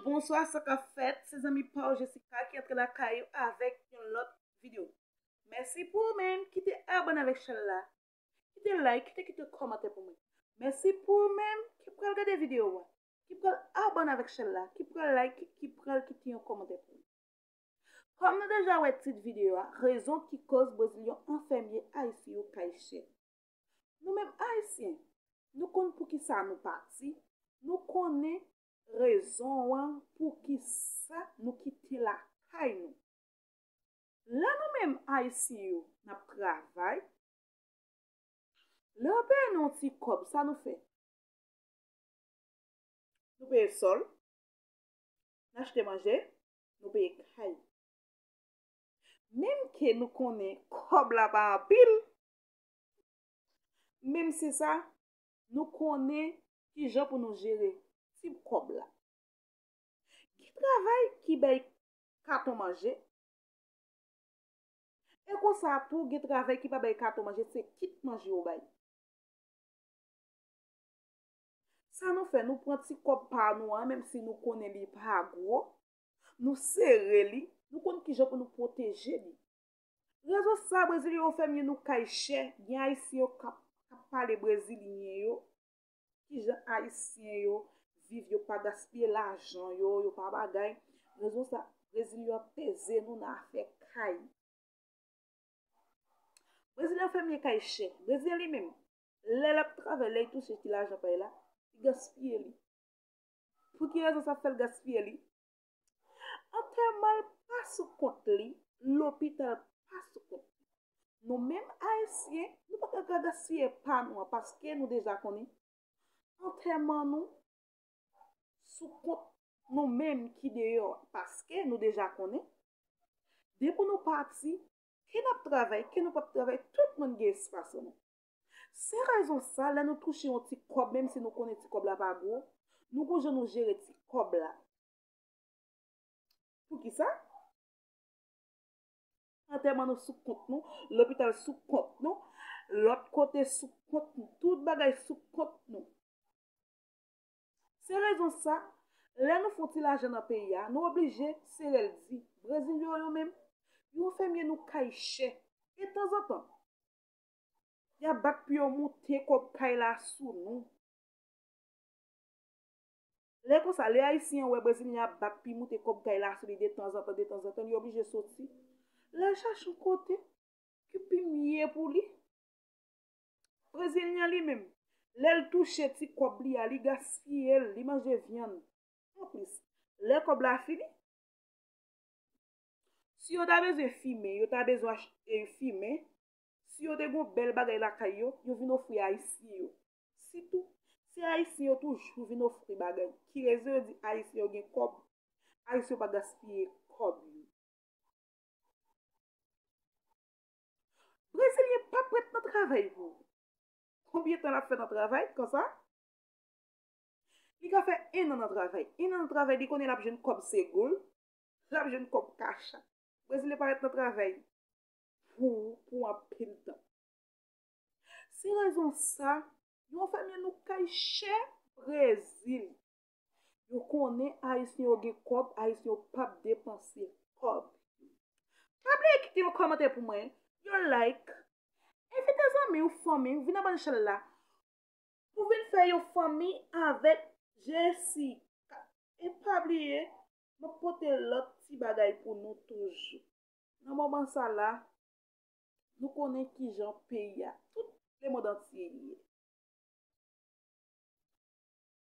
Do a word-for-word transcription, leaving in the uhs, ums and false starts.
Bonswa, sa k ap fèt? Se zanmi pa w Jessica ki antre lakay ou avèk yon lòt videyo. Mèsi pou ou menm ki te abòne avèk chanèl la, ki te like, ki te kite kòmantè pou mwen. Mèsi pou ou menm ki pral gade videyo a, ki pral abòne avèk chanèl la, ki pral like, ki pral kite yon kòmantè pou mwen. Kòm nou deja wè tit videyo a, rezon ki koz Brezilyen anfèmye Ayisyen yo kay chè. Nou menm Ayisyen, nou konn poukisa nou pati, nou konnen rezon an poukisa nou kite lakay nou. Lè nou menm Ayisyen yo n ap travay, lè yo peye nou yon ti kòb, sa nou fè? Nou peye sòl, n achte manje, nou peye kay. Menm ke nou konnen kòb la pa anpil, menm si sa, nou konnen kijan pou nou jere ti kòb la. Gen travay ki bay katon manje, e konsa tou gen travay ki pa bay katon manje, se kit manje yo bay. Sa nou fè, nou pran ti kòb pa nou an, menm si nou konnen li pa gwo, nou sere li, nou konn kijan pou nou pwoteje li. Rezon sa, Brezilyen yo fè mye nou kay chè, gen Ayisyen yo k ap, k ap pale Brezilyen yo, kijan Ayisyen yo viv, yo pa gaspiye lajan yo, yo pa bagay. Rezon sa, Brezilyen yo ap peze nou nan afè kay. Brezilyen fè mye kay chè. Brezilyen li menm, lè l ap travay, lè l touche ti lajan pa l la, li gaspiye li. Pou ki rezon sa fè l gaspiye li? Antèman l pa sou kont li, lopital pa sou kont li. Nou menm Ayisyen, nou pa ka gaspiye pa nou an, paske nou deja konnen antèman nou sou kont nou menm ki deyò, paske nou deja konnen, depi nou pati, ke n ap travay, ke nou p ap travay, tout moun gen espas nou. Se rezon sa, lè nou touche yon ti kòb, menm si nou konnen ti kòb la pa gwo, nou gon jan nou jere ti kòb la. Poukisa? Antèman nou sou kont nou, lopital sou kont nou, lòt kote sou kont nou, tout bagay sou kont nou. Se rezon sa, lè nou fè yon ti lajan nan peyi a, nou oblije sere l di. Brezilyen yo menm, yo fè mye nou kay chè. E tanzantan, y ap bat pou yo moute kòb kay la sou nou. Lè konsa, lè Ayisyen an wè Brezilyen an ap bat pou moute kòb kay la sou li detanzantan, detanzantan, li oblije soti. L al chache yon kote ki pi mye pou li. Brezilyen an li menm, lè l touche ti kòb li a, li gaspiye l, li manje vyann. Anplis, lè kòb la fini, si yo ta bezwen fimen, yo ta bezwen achte fimen. Si yo te gen yon bèl bagay lakay yo, yo vin ofri Ayisyen yo. Sitou, se Ayisyen yo toujou vin ofri bagay. Ki rezon yo di Ayisyen yo gen kòb? Ayisyen yo pa gaspiye kòb yo. Brezilyen pa prèt nan travay pou ou. Konbyen tan l ap fè nan travay konsa? Li ka fè en an nan travay. En an nan travay, li konnen l ap jwenn kòb segul, l ap jwenn kòb kacha. Brezilyen pa ret nan travay pou, pou anpil tan. Se rezon sa, yo fè mye nou kay chè Brezil. Yo konnen Ayisyen yo gen kòb, Ayisyen yo p ap depanse kòb. Pa bliye kite yon kòmantè pou mwen, yon like. Envite zanmi w, fanmi w, vin abòne chanèl la pou vin fè yon fanmi avèk Jessica. E pa bliye, m ap pote lòt ti bagay pou nou toujou. Nan moman sa la, nou konnen kijan peyi a, tout lemonn antye ye.